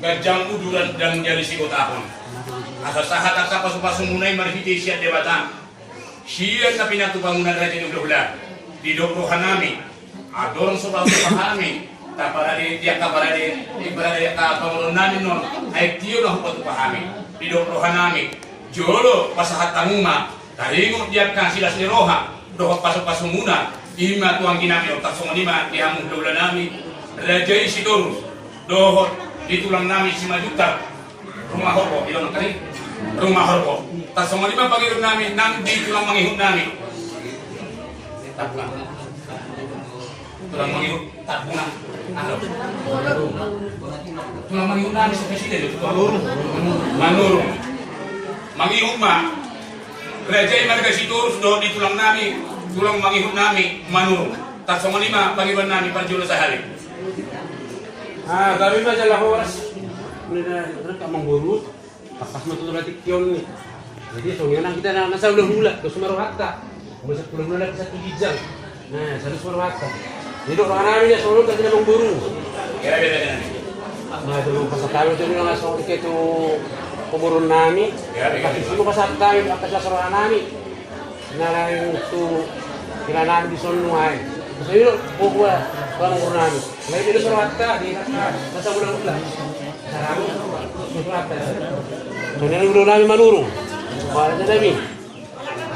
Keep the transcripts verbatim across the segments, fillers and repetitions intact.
Ganjang uduran ndang jadi sigotahon. Asa sahat angka pasupasumuna i marhite sian Debata, sian na pinatupamuna raja ni hulahula. Didok rohanami, adong so patupahami, taparade di angka parade, di parade angka pamoruonnami non, ai tio na hupatupa hami. Didok rohanami, jolo pasahat hamu ma taringot di angka silas ni roha dohot pasupasumuna, i ma tu angginami on. Tarsongon i ma di hamu hulahulanami, raja i Sitorus, dohot di tulangnami Simanjuntak, Rumahorbo, i do nangkin i, Rumahorbo. Tarsongon i ma pangidoannami nang di tulang mangihutnami. Tulang mangihut, Tampunan. Tulang mangihutnami, siapa sih dia? Manurung. Manurung. Mangihut ma raja i marga Sitorus dohot di tulangnami, tulang mangihutnami Manurung. Tarsongon i ma pangidoannami parjolo sahali. Ah, gabe ma jala horas. Nida, nida, amangboru. Tangkas ma tutu na tingki on i. Jadi songon i nang hita na, na sahulahula, dos ma rohanta. Masa hulahula na bisa tu ginjang. Nah, saluhut ma rohanta. Jadi dok rohanami na songon i, tadi na amangboru. Nah, jolo pasahat hami tu, na songon i, ke tu pamoruonnami. Tapi songon i pasahat hami, angka silas rohanami. Na lain tu hilanami di son nuaeng. Songon i do, boha, boha amangborunami. Lain do rohanta di na sahulahula. Songon i do rohanami Manurung. Boha, rajanami.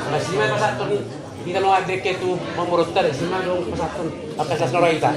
Disi ma pasahathon. Hita nuaeng dengke tu pamoruonta, disi ma do pasahathon. Angka silas roha hita.